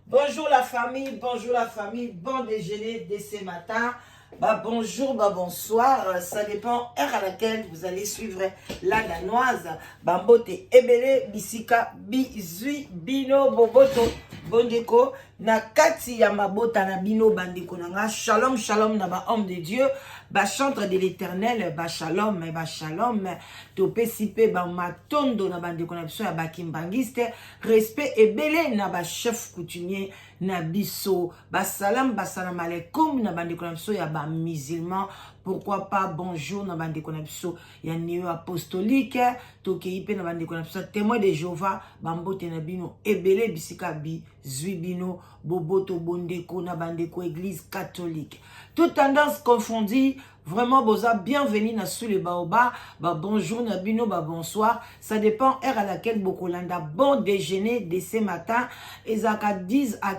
Bonjour la famille, bonjour la famille, bon déjeuner dès ce matin. Bah, bonjour, bah, bonsoir, ça dépend heure à laquelle vous allez suivre la Danoise. Bambote ebele bisika bizui bino boboto bondeko na kati ya mabota na bino bandeko na nga. Shalom, shalom na ba homme de Dieu, ba chantre de l'Éternel, ba shalom, ba shalom. Topesi pe ba matondo na bandeko na biso ya ba kimbanguiste. Respect ebele na ba chef coutumier na biso. Ba salam, ba salam alaikum na bandeko na biso ya ba musulman. Pourquoi pas bonjour na bandeko na biso ya neo apostolique. Tokei pe na bandeko na biso témoin de Jéhovah, ba mbote na bino ebele bisika bi zui bino boboto bondeko na bandeko église catholique. Toute tendance confondue, vraiment boza bienvenue na sous les baobabs, ba bonjour na bino, ba bonsoir, ça dépend heure à laquelle bokolanda bon déjeuner de ce matin. Ezaka 10 à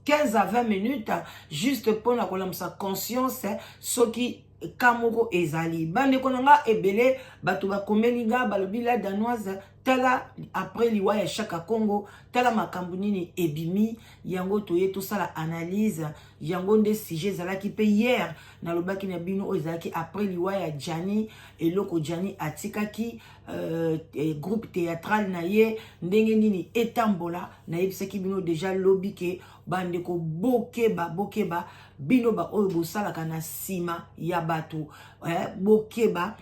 15 à 20 minutes juste pour na kolamsa conscience soki kamoko ezali. Bandeko na nga ebele bato bakomeli nga balobi la Danoise tala après liwa ya Chaka Congo, tala makambo nini ebimi yango toye tosala analyse yango nde sujet ezalaki pe hier nalobaki na bino oyo ezalaki après liwa ya Gianni, eloko Gianni atikaki groupe théâtral na ye ndenge nini etambola. Nayebisaki bino déjà lobi ke bandeko bokeba, bokeba bino ba oyo bosalaka na nsima ya bato, bokeba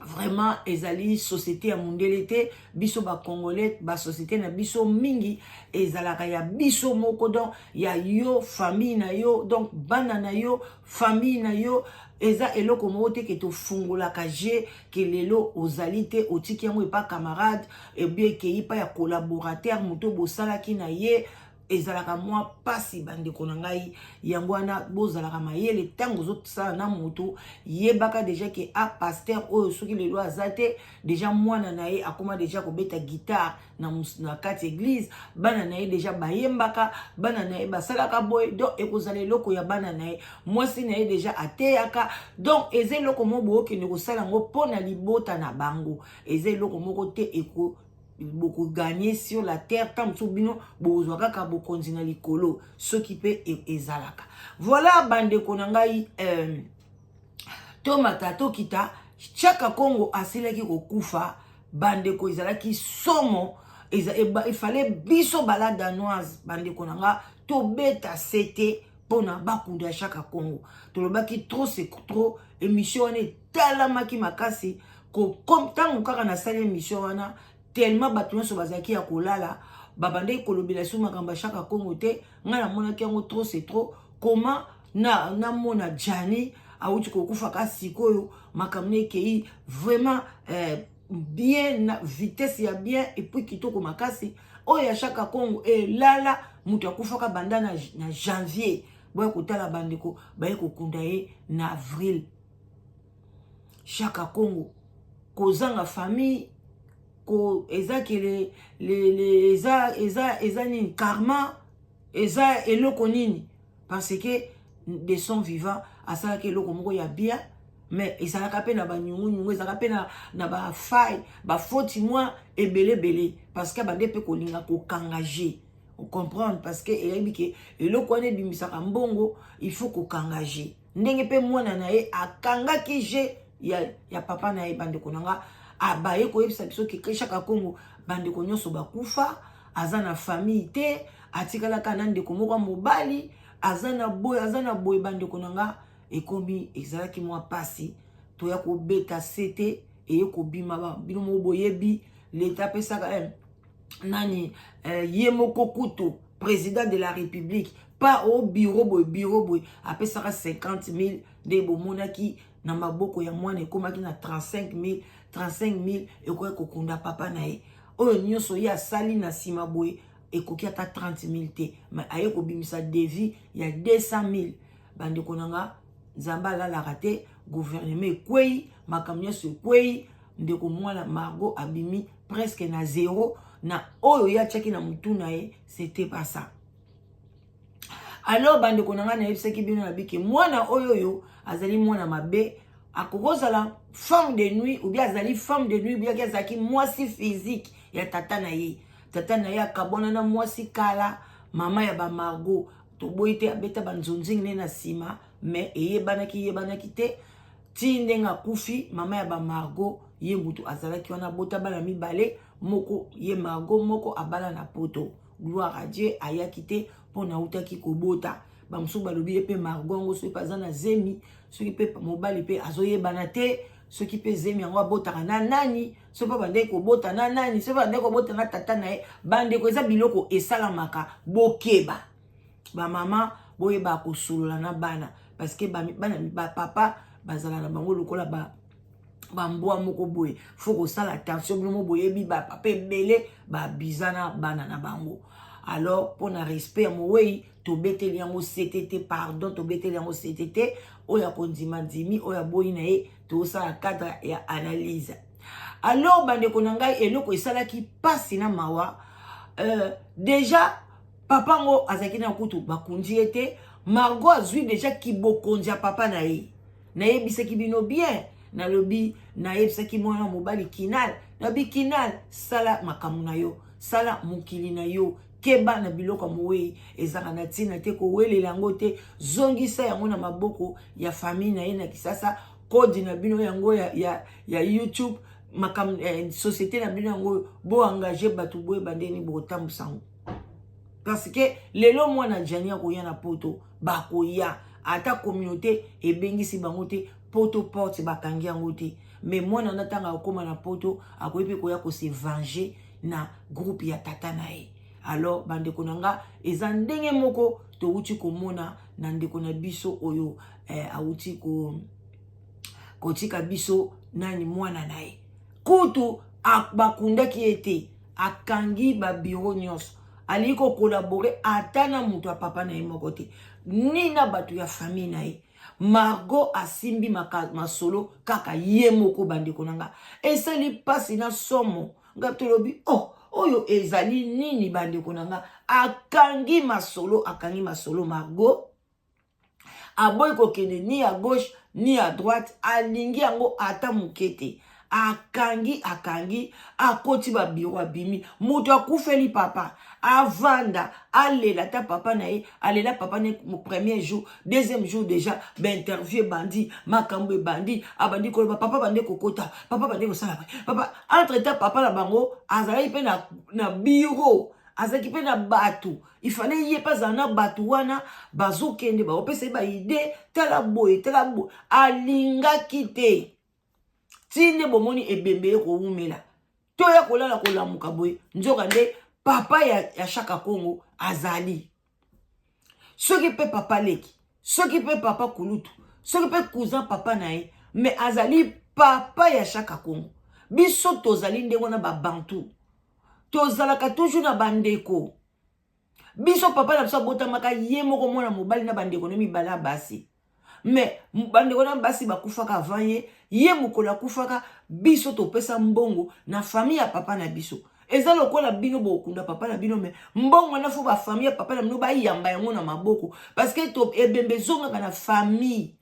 vraiment. Ezali société ya mondele te, biso ba congolais ba société na biso mingi ezalaka ya biso moko, donc ya yo famille na yo, donc bana na yo, famille na yo. Eza eloko moko te ke tofungolaka je ke lelo ozali te, otiki yango epa camarade ebi ekei pa ya collaborateur moto bosalaki na ye. Ezalaka mwa pasi bandeko na ngai. Yango wana bozalaka mayele ntango ozosala na moto, yebaka déjà ke a pasteur oyo soki lelo aza te, déjà mwana na ye akoma déjà kobeta guitare na kati église, bana na ye déjà bayembaka, bana na ye basalaka boye, donc ekozala eloko ya bana na ye, mwasi na ye déjà ateyaka. Donc eza eloko moko bookende kosala yango mpo na libota na bango, eza eloko moko te eko bokoganye sur la terre. Ntango mosusu bino bozwa kaka bokonzi na likolo soki mpe ezalaka. Voilà bandeko na ngai, tomata tokita. Chaka Congo asilaki kokufa bandeko, ezalaki somo. Efale biso bala Danoise bandeko na nga tobeta sete mpona bakunda ya Chaka Congo. Tolobaki trop c'est trop. Émission wana etalamaki makasi. Ntango kaka nasali émission wana, tellement bato nyonso bazalaki ya kolala, babandaki kolobela so makambo ya Chaka Congo te. Ngai namonaki yango trop c'est trop. Comment namona Gianni awuti kokufa ka sikoyo, makambo na ekei vraiment bien na vitesse ya bien et puis kitoko makasi. Oyo ya Chaka Congo elala, moto akufaka banda na janvier, boya kotala bandeko baye kokunda ye na avril. Chaka Congo kozanga famille ko eza ke le eza nini, karma, eza eloko nini, parce que de son vivant asalaki eloko moko ya bien, mais ezalaka mpe na banyungunyungu, ezalaka mpe na bafaille, bafoti mwa ebelebele, parce que bande mpe kolinga kokanga je ocomprendre, parce que eyebi ke eloko wana ebimisaka mbongo, il faut kokanga je ndenge mpe mwana na ye akangaki je ya papa na ye. Bandeko na nga, abaye koyebisa biso ke Chaka Congo bandeko nyonso bakufa, aza na famille te, atikalaka na ndeko moko ya mobali, aza na boye, aza na boye. Bandeko na nga, ekomi ezalaki mwa pasi toya kobeta sete eye kobima. Bino moko boyebi leta apesaka nani ye moko kutu président de la République pa o bureau boye, bureau boye apesaka 50 000 nde bomonaki na maboko ya mwana ekomaki na 35 000. 35 000 ekoki kokunda papa na ye oyo nyonso ye asali na nsima boye ekoki ata 30 000 te, mais aye kobimisa devis ya 200 000. Bandeko na nga, Nzambe alalaka te. Gouvernement ekwei, makambo nyonso ekwei. Ndeko mwana Margot abimi presque na zéro na oyo ye atiaki na motu na ye, c'était pas ça. Alors bandeko na ngai, nayebisaki bino na bike mwana oyo azali mwana mabe, akoki kozala femme de nuit ou bien azali femme de nuit, biaki azalaki mwasi physique ya tata na ye. Tata na ye akabwana na mwasi kala. Mama ya bamargot, toboyi te, abeta banzonzingi ne na nsima, mais eyebanaki yebanaki te ti ndenge akufi. Mama ya bamargot, ye mutu azalaki wana, abota bana mibale, moko ye Margot, moko abala na Poto. Gloire à Dieu, ayaki te mpo nautaki kobota. Bamosusu balobi ye mpe Margot yango, soki mpe aza na zemi, soki mpe mobali mpe azoyebana te, soki mpe zemi yango abotaka na nani, soki mpe bandeki kobota na nani, soki mpe bandeki kobota na tata na ye. Bandeko, eza biloko esalamaka. Bokeba, bamama, boyeba kosolola na bana, parce que bana bapapa bazala na bango lokola ba bambwa moko boye. Faut kosala attention. Bino mo boyebi bapapa ebele babiza na bana na bango. Alors, mpona respect ya mowei, tobeteli yango sete te, pardon, tobeteli yango sete te. Oyo akondima, ndimi, oyo aboyi na ye, tozosala cadre ya analyse. Alors, bandeko na ngai, eloko esalaki mpasi na mawa, déjà papa ngo azalaki na kutu, bakundi ye te, Margot azwi déjà kibokonzi ya papa na ye. Nayebisaki bino bien, nalobi, nayebisaki mwana mobali Kinal, nalobi: "Kinal, sala makambo na yo, sala mokili na yo, keba na biloko ya mowei, ezalaka na ntina te kowelela yango te, zongisa yango na maboko ya famille na ye na Kisasa. Kode na bino yango ya YouTube, makambo société na bino yango, boengage bato, boyeba ndeni bokotambusa yango." Parce que lelo mwana Jani akoya na Poto, bakoya ata communauté ebengisi bango te, Poto porte bakangi yango te. Mais mwana na ntango akóma na Poto, akoki mpe koya kose venger na groupe ya tata na ye. Alors, bandeko na nga, eza ndenge moko towuti komona na ndeko na biso oyo awuti kotika biso, nani, mwana na ye kutu bakundaki ye te, akangi babureau nyonso, alingi kocollaborer ata na moto ya papa na ye moko te, ni na bato ya famille na ye. Margot asimbi masolo kaka ye moko. Bandeko na nga, esali mpasi na somo. Nga tolobi: "Oh, oyo ezali nini?" Bandeko na nga, akangi masolo, akangi masolo. Margot aboyi kokende ni à gauche ni à droite, alingi yango ata moke te. Akangi, akangi, akoti babureau, abimi. Moto akufeli papa, avanda, alela ata papa na ye, alela papa na ye premier jour, deuxième jour déjà bainterview ebandi, makambo ebandi, abandi koloba papa bande kokota, papa bande kosala papa. Entre temps, papa na bango azalaki mpe na bureau, azalaki mpe na bato. Ifale ye mpe azala na bato wana, bazokende, bakopesa ye baidées, tala boye, tala boye. Alingaki te. Ti nde bomoni ebembe ye kowumela, toya kolala, kolamuka boye, nzoka nde papa ya Shaka Kongo azali, soki mpe papa leki, soki mpe papa kulutu, soki mpe cousin papa na ye, mais azali papa ya Shaka Kongo. Biso tozali ndenge wana, babantu tozalaka toujours na bandeko. Biso, papa na biso abotamaka ye moko mwana mobali na bandeko na mibale ya basi, mais bandeko na basi bakufaka avant ye. Ye mokolo akufaka, biso topesa mbongo na famille ya papa na biso. Eza lokola bino bokunda papa na bino, mais mbongo wana, faut bafamille ya papa na bino bayamba yango na maboko, parce que ebembe ezongaka na famille,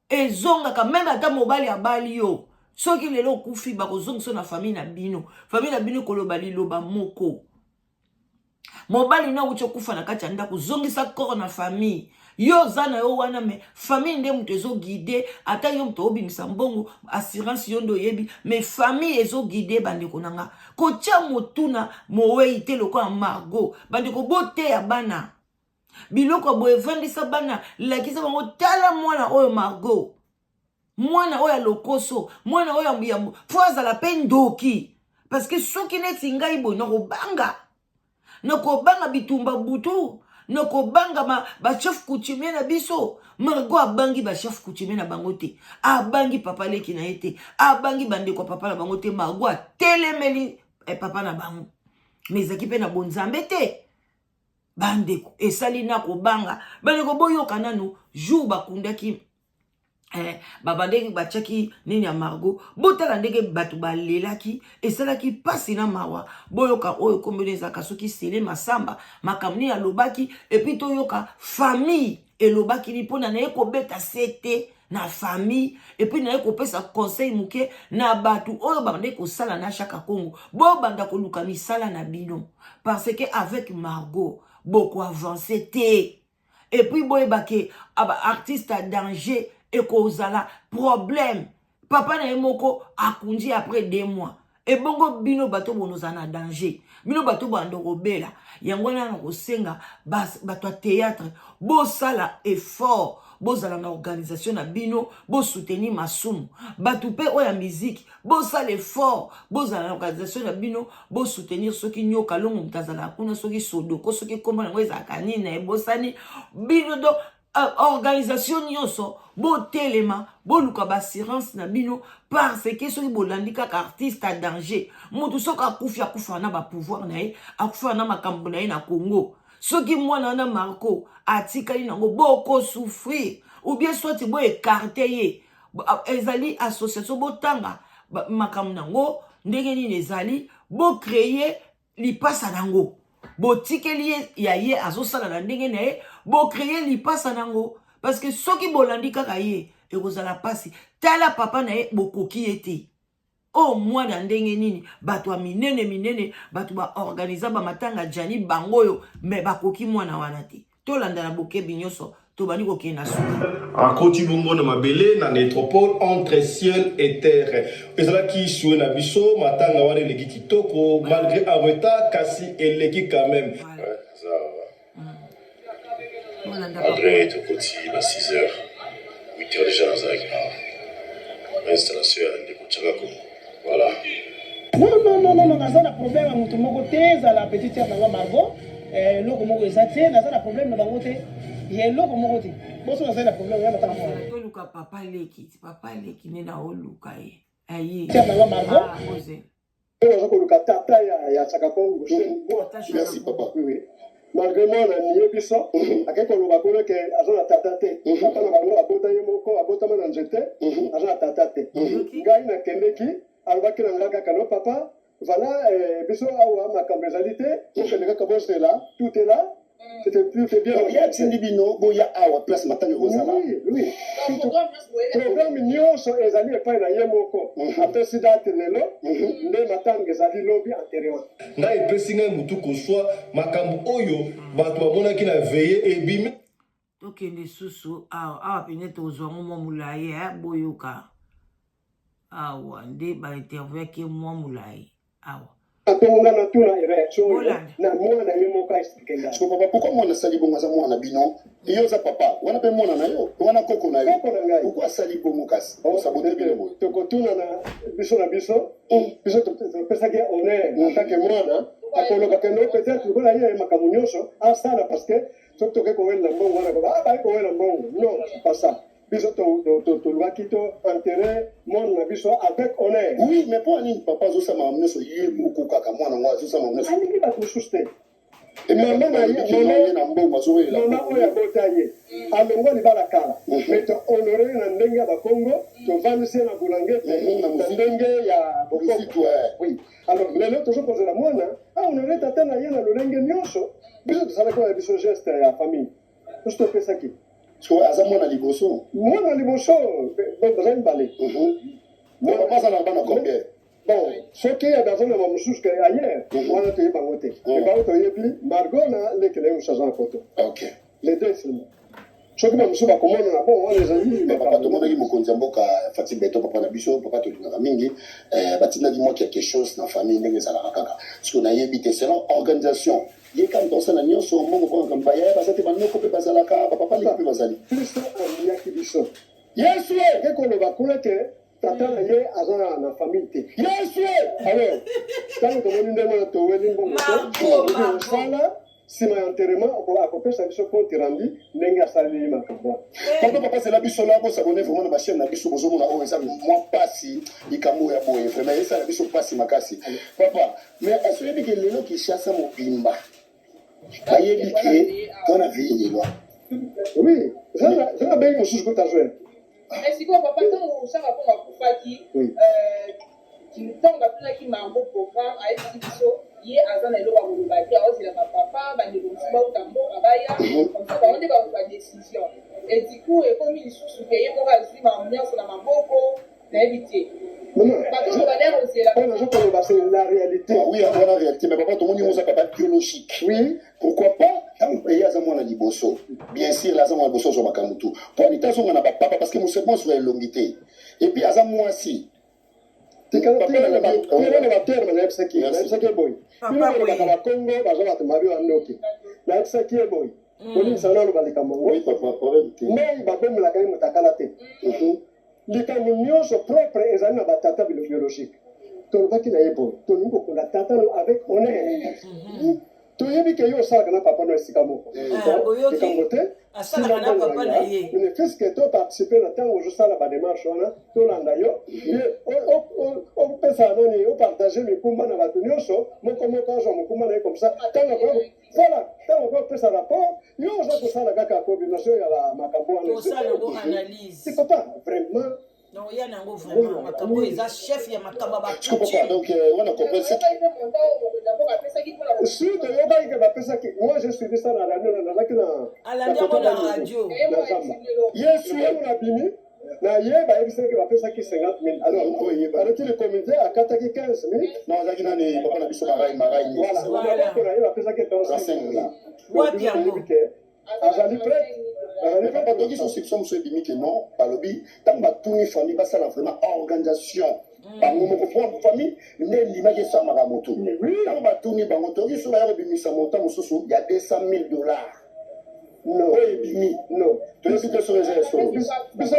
ezongaka. Même ata mobali abali yo, soki lelo okufi, bakozongisa na famille na bino. Famille na bino ekoloba liloba moko: "Mobali na awuti okufa na kati ya ndako, zongisa corps na famille." Yo oza na yo wana, mais famille nde moto ezoguider. Ata yo moto obimisa mbongo, assurance, yo nde oyebi, mais famille ezoguider. Bandeko na nga, kotia motuna mowei te lokola Margot. Bandeko, boteya bana biloko boye, evandisa bana, lakisa bango: tala mwana oyo Margot, mwana oyo ya lokoso, mwana oyo ya faut azala mpe ndoki. Parce que soki neti ngai boye, nakobanga, nakobanga bitumba butu, nakobanga bachef coutumier na biso. Margot abangi bachef coutumier na bango te, abangi papa leki na ye te, abangi bandeko ya papa na bango te. Margot atelemeli papa na bango, mais ezalaki mpe na bonzambe te. Bandeko, esali na kobanga. Bandeko, boyoka nanu jour bakundaki, babandeki, batiaki nini ya Margot, botala ndenge bato balelaki, esalaki mpasi na mawa. Boyoka oyo kombeno ezalaka soki Sele Masamba, makambo nini alobaki, et puis toyoka famille elobaki nini mpona naye kobeta se te na famille. Et puis naye kopesa conseil moke na bato oyo babandeki kosala na Shaka Kongo: bobanda koluka misala na bino, parce que avec Margot Bokoavance te. Et puis boyeba ke artiste ya danger ekozala problème. Papa na ye moko akundi après 2 mois. Ebongo bino bato bonozala na danger, bino bato bando kobela. Yango wana na kosenga bato ya théâtre, bosala effort, bozala na organisation na bino, bosoutenir Masumu. Bato mpe oyo ya miziki, bosala effort, bozala na organisation na bino, bosoutenir. Soki Nyoka Longo moto azalaka kuna, soki Sodoko, soki nkombo yango ezalaka nini na ebosani bino. Donc organisation nyonso, botelema, boluka baassurance na bino, parce que soki bolandi kaka artiste ya danger, motu soki akufi, akufa na bapouvoir na ye, akufa na makambo na ye na Congo. Soki mwana wana Marco atikali nango, bokosouffrir. Ou bien soit boécarter ye, ezali association, botanga makambo nango ndenge nini ezali, bocréer lipasa nango, botikeli ye ya ye azosala na ndenge na ye, bocréer lipasa nango, parce que soki bolandi kaka ye, ekozala mpasi. Tala papa na ye, bokoki ye te. Oyo mwana ndenge nini? Bato ya minene minene, bato baorganiza bamatanga jani bango oyo, me bakoki mwana wana te. Tolanda na bokebi nyonso, tobandi kokende na suka. Akoti bongo na mabele na nécropole entre ciel et terre. Ezalaki sue na biso. Matanga wana eleki kitoko malgré en retard, kasi eleki quand même. Malgré tokoti na 6 heures, 8 heures déjà nazalaki na installation ya ndeko Tiaka Kongo. Voilà. Non, non, non, non, non, naza na problème ya moto moko te. Ezala petite sœur nanga Margot, eloko moko eza te. Naza na problème na bango te, ya eloko moko te. Boso nazali na problème ya matanga mwana. Toluka papa leki, papa leki nde na oluka ye aye. Sœur nanga Margot. Ah, oyo aza koluka tata ya Chaka Kongo. Merci, papa. Oui. Malgré mwana niye biso, akei koloba kuna ke aza na tata te. Papa na bango abota ye moko, abotama na nzete, aza na tata te. Ngai nakendeki, alobaki na ngai kaka: "No papa, voilà, biso awa makambo ezali te, tokende kaka, bozela, tout est là." C'était plus, c'est bien. Donc ye atindi bino boya awa place matanga ekozala. Oui. Programme nyonso ezali epai na ye moko. Apesi date lelo, nde matanga ezali lobi, enterrement. Ngai epesi ngai motu koswa makambo oyo bato bamonaki na veillée ebimi. Tokende susu awa. Awa pene tozwango mwa molai. Boyoka awa nde bainterviewaki mwa molai awa. Atongo nga natuna réaction oyo Bolanda. na mwana ye moko aexpliquer ngai. Parce que papa, pourquoi mwana asali bongo? Aza mwana bino, yo oza papa wana mpe mwana na yo wana, koko na yo. Koko na ngai. Pourquoi asali bongo kasi osabote bino boye? Tokotuna na biso na biso. Biso topesaki honneur en tant que mwana akoloba kende peut-être lokola ye makambo nyonso asala, parce que soki toke kowelela mbongo wana, koba baye kowela mbongo. Non, c'est pas ça. Biso tolukaki to enterrer mwana na biso avec honneur. Oui, mais mpo nini papa azosala makambo nyonso ye moko kaka? Mwana ngo azosala makambo nyonso. Alingi bato mosusu te. Mama na ye ye na mbongo azowelela. Mama oyo abota ye alongwa libala kala, mais tohonorer ye na ndenge ya Bakongo, tovandisi ye na bulangete na na moziki. Ndenge ya bokoko. Moziki, ouais. Oui, alors lelo tozokozela mwana ahonorer tata na ye na lolenge nyonso. Biso tosalaki oyo ya biso, geste ya famille, biso topesaki. So aza mwana liboso? Mwana liboso, baza mibale. Papa aza na bana combien? Bon, soki baza na bamosusu ke ailleurs wana, toyebi bango te. Bango toyebi Margot na leki na ye mosusu aza na poto. Les deux seulement. Soki bamosusu bakomonana, bon, wana ezali. Mais papa, tomonaki mokonzi ya mboka Fatshi Béton, papa na biso, papa tolingaka mingi, batindaki mwa quelque chose na famille ndenge ezalaka kaka. Parce que nayebi te, selon organisation, ye kaka moto asala nyonso, mbongo mpo makambo, bayaya baza te, banoko mpe bazalaka, bapapa leki mpe bazali. Kristo aliaki biso. Yesu! Ake koloba kuna ke tata na ye aza na famille te. Yesu! Alors ntango tomoni ndenge wana, toweli mbongo te. Osala nsima ya enterrement, akopesa biso compte rendu ndenge asaleli makambo wana. Pardon papa, zela biso na bosabonner vraiment na bachaîne na biso. Bozomona oyo eza mwa pasi, likambo ya boye vraiment esala biso pasi makasi, papa. Mais est ce oyebi ke lelo Kinshasa mobimba bayebi ke wana veillée lelo? Oui, zanga bengi mosusu kuta zwe. Mais sikoyo papa, ntango Chaka Kongo akufaki, ntango batunaki Margot programme, ayebisi biso ye aza na eloko ya koloba te, aozela bapapa, bandeko mosusu bauta mboka baya, comme ça bango nde bakozwa décision. Et du coup ekomi lisusu ke ye moko azwi makambo nyonso na maboko, nayebi te. Bato oyo babandaki kozela. Oyo nazo koloba c'est la réalité. Ah oui, wana réalité, mais papa tomoni oza papa biologique. Oui. Pourquoi pas ntango ye aza mwana liboso bien sûr aza mwana liboso azwa makambo tu mpo anita azonga na bapapa parce que moseko azwa elongi te et puis aza mwasi tikala na baterme nayebisaki nayebisaki ye boye bino bolobaka bakongo baza bato mabe bandoki nayebisaki ye boye bolimbisa nga naloba likambo yango mai babomelaka ye motakala te Likambo nionso propre ezali na ba tata biologique. Tolobaki na ye boye, tolingi kokunda tata no avec honneur. Toyebi ke yo osalaka na papa no esika moko. Eh, Likambo te. Asalaka na papa na ye. Ne fût-ce que to participer na tango ozosala ba démarche wana, tolanda yo. Ye opesa nani, opartage mikumba na bato nionso, moko moko azwa mokumba na ye comme ça. Tango akoya voilà, tango akoya kopesa rapport, Yo oza kosala kaka coordination ya ba makambo wana. Tosala yango analyse. C'est papa vraiment. Donc ya nango vraiment makambo eza chef ya makambo ya ba coutume. Donc wana comprendre c'est Si toyokaki ke bapesaki moi j'ai suivi ça na radio nazalaki na alandi yango na radio na zamba. Yesu nabimi na ye bayebisaki bapesaki 50 000 alors aleki le comité akataki 15 000 non azalaki nani papa na biso marai marai voilà maboko na ye bapesaki 35 000 wapi yango azali prêt azali papa toki sospicion mosusu ebimi ke non balobi ntango batuni famille basala vraiment organisation bango moko po famille nde endimaki esamaka motu ntango batuni bango toki so baya kobimisa montant mosusu ya 200 000 dollars No. Oyo ebimi. No. Toyebi te soki eza ya solo. Biso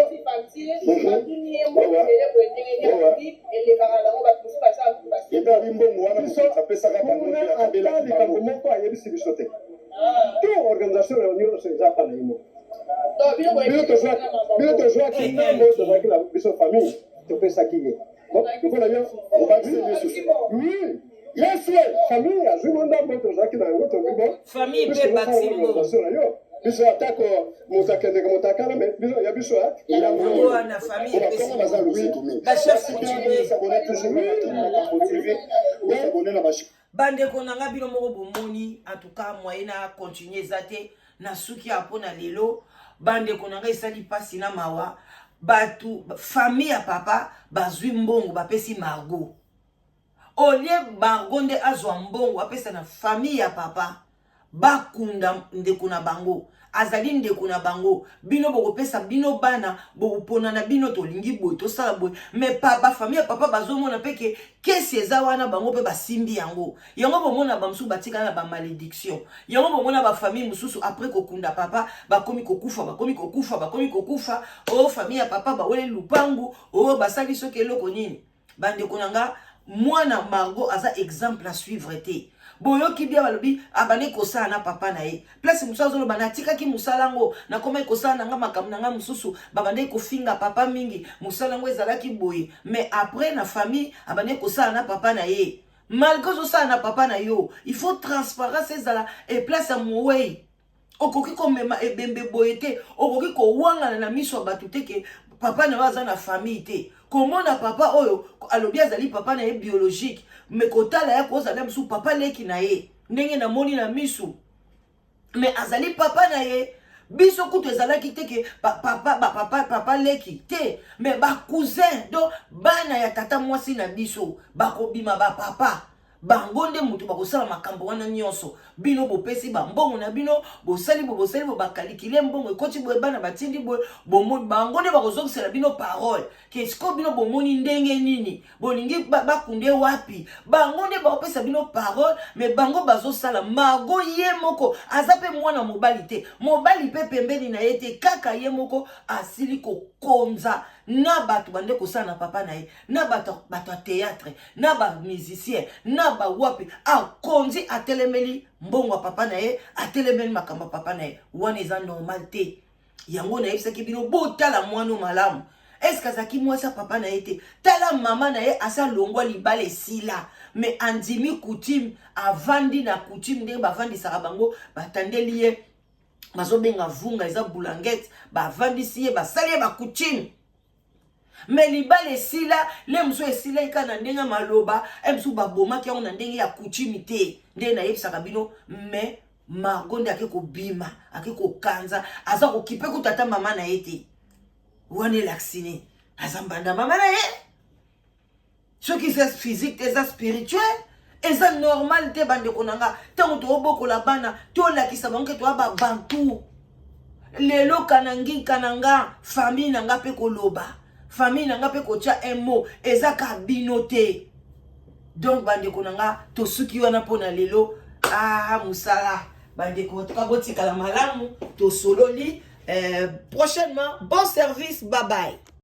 ebe abi mbongo wana biso apesaka bango kuna te ata akabelaki likambo bango. moko ayebisi biso te. Tout organisation na nyonso eza pa na ye moko. Bino tozwaki Eh, ndambo eh. tozalaki na biso famille topesaki ye. Bon, lokola yo Obakisi lisusu. Oui. Yesu Famille azwi mwa ndambo tozalaki na yango tobi bon. Famille Biso mpe tozosala bakisi mbongo. organisation na yo. Biso atako moto akendeke moto akala me biso ya biso yango Yango wana famille epesi bakongo baza mbongo. lozeto mingi. Ba chef Merci bien, coutumier. bosabone toujours na Makambo TV, bosabone na ba Bandeko na nga bino moko bomoni en tout cas moyen na continuer eza te na suki ya mpo na lelo bandeko na nga esali mpasi na mawa bato famille ya papa bazwi mbongo bapesi Margot Au lieu Margot nde azwa mbongo apesa na famille ya papa bakunda ndeko na bango azali ndeko na bango bino bokopesa bino bana bokopona na bino tolingi boye tosala boye mais pa ba famille ya papa bazomona mpe ke kesi eza wana bango mpe basimbi yango yango bomona bamosusu batikala na bamalediction yango bomona bafamille mosusu après kokunda papa bakomi kokufa bakomi kokufa bakomi kokufa o oh, famille ya papa baweleli lupangu o oh, basali soki eloko nini Bandeko na nga, mwana Margot aza exemple à suivre te. Boyoki bien balobi abandaki kosala na papa na ye. Place mosusu azoloba natikaki mosala yango, nakomaki kosala na nga makambo na nga mosusu, babandaki kofinga papa mingi, mosala yango ezalaki boye. Mais après na famille abandaki kosala na papa na ye. Malgre ozosala na papa na yo, il faut transparence ezala et place ya mowei. Okoki komema ebembe boye te, okoki kowangana na miso ya bato te ke papa na yo aza na famille te. Komona papa oyo alobi azali papa na ye biologique, mais kotala ya kozala mosusu papa leki na ye ndenge namoni na misu, mais azali papa na ye. Biso kutu ezalaki te ke papa, ba papa, papa leki te, mais ba cousin donc bana ya tata mwasi na biso bakobima ba papa. Bango nde mutu bakosala makambo wana nyonso. Bino bopesi ba mbongo na bino, bosali bo bosali bo bakalikile mbongo ekoti boye bana batindi boye, bomoni bango nde bakozongisela bino parole. Ke sikoyo bino bomoni ndenge nini? Bolingi bakunde ba wapi? Bango nde bakopesa bino parole, mais bango bazosala. Margot ye moko aza pe mwana mobali te. Mobali pe pembeni na ye te, kaka ye moko asili kokonza na bato bande kosala na papa na ye. na bato bato ya théâtre na ba musicien na ba wapi akonzi atelemeli mbongo ya papa na ye atelemeli makambo ya papa na ye wana eza normal te yango nayebisaki bino botala mwana malamu eske azalaki mwasi ya papa na ye te tala mama na ye asi alongwa libala esila me andimi coutume avandi na coutume ndenge bavandisaka bango batandeli ye bazobenga vunga eza boulangete bavandisi ye basali ye bacoutume me libala esila le mosusu esilaki kaka na ndenge ya maloba e mosusu babomaki yango na ndenge ya coutume te ndenge nayebisaka bino me margot nde ake kobima ake kokanza aza kokipe kutu ata mama na ye te wana elakisi nini aza mbanda mama na ye. Soki eza physique te, eza spirituel. Eza normal te, bandeko na nga. Ntango toobokola bana, tolakisa bango ke toya babantu. Lelo kanangi kananga, famille na nga mpe koloba, famille na nga mpe kotya un mot, eza ka bino te. Donc bandeko na nga, tosuki wana mpo na lelo. Ah, mosala bandeko, toka botikala malamu, tosololi prochainement. Bon service, bye bye.